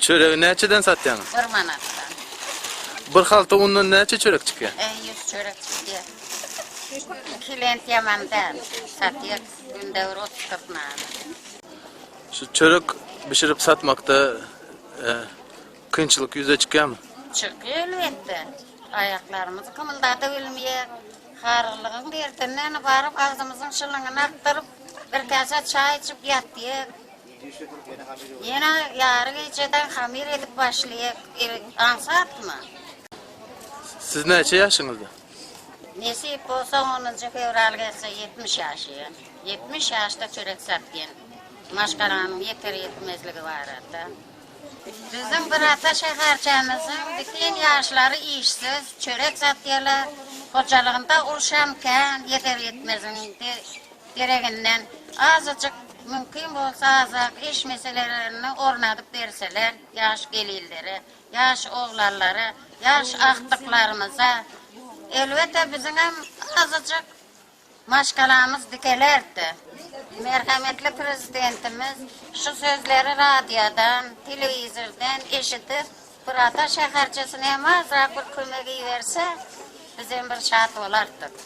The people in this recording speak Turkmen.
Çöregi näçeden satýaňyz? Bir manatdan. Bir halta undan näçe çörek çykýar? 100 çörek çykýar. Klient ýaman däl. Satýas günde bir otuz-kyrk manat. Şu çörek bişirip satmakda kynçylyk ýüze çykýarmy? Çykýar elbetde. Aýaklarymyzy gymyldada bilmeýär. Harlygyň derdinden baryp agzymyzyň şylyňyny akdyryp, bir käse çaý içip ýatýas. Ýene ýary gijeden hamyr edip başlaýak. Aňsatmy? Siz näçe ýaşyňyzda? Nesip bolsa onunjy fewral gelse 70 ýaşaýan. 70 ýaşda çörek satýan. Maşgalamyň ýeter-ýetmezligi barada. Biziň Birata şäherçämiziň bütin ýaşlary işsiz, çörek satýarlar. Hojalygynda urşam kän, ýeter-ýetmeziň dereginden azajyk mümkin bolsa azrak iş meselelerini ornadyp berseler ýaş gelillere, ýaş oglanlara, ýaş agtyklarymyza elbetde biziňem azajyk maşgalamyz dikelerdi. Merhemetli Prezidentimiz şu sözleri radiodan, telewizordan eşidip Birata şäherçesine hem azrak bir kömek iberse bizem bir şat bolardyk.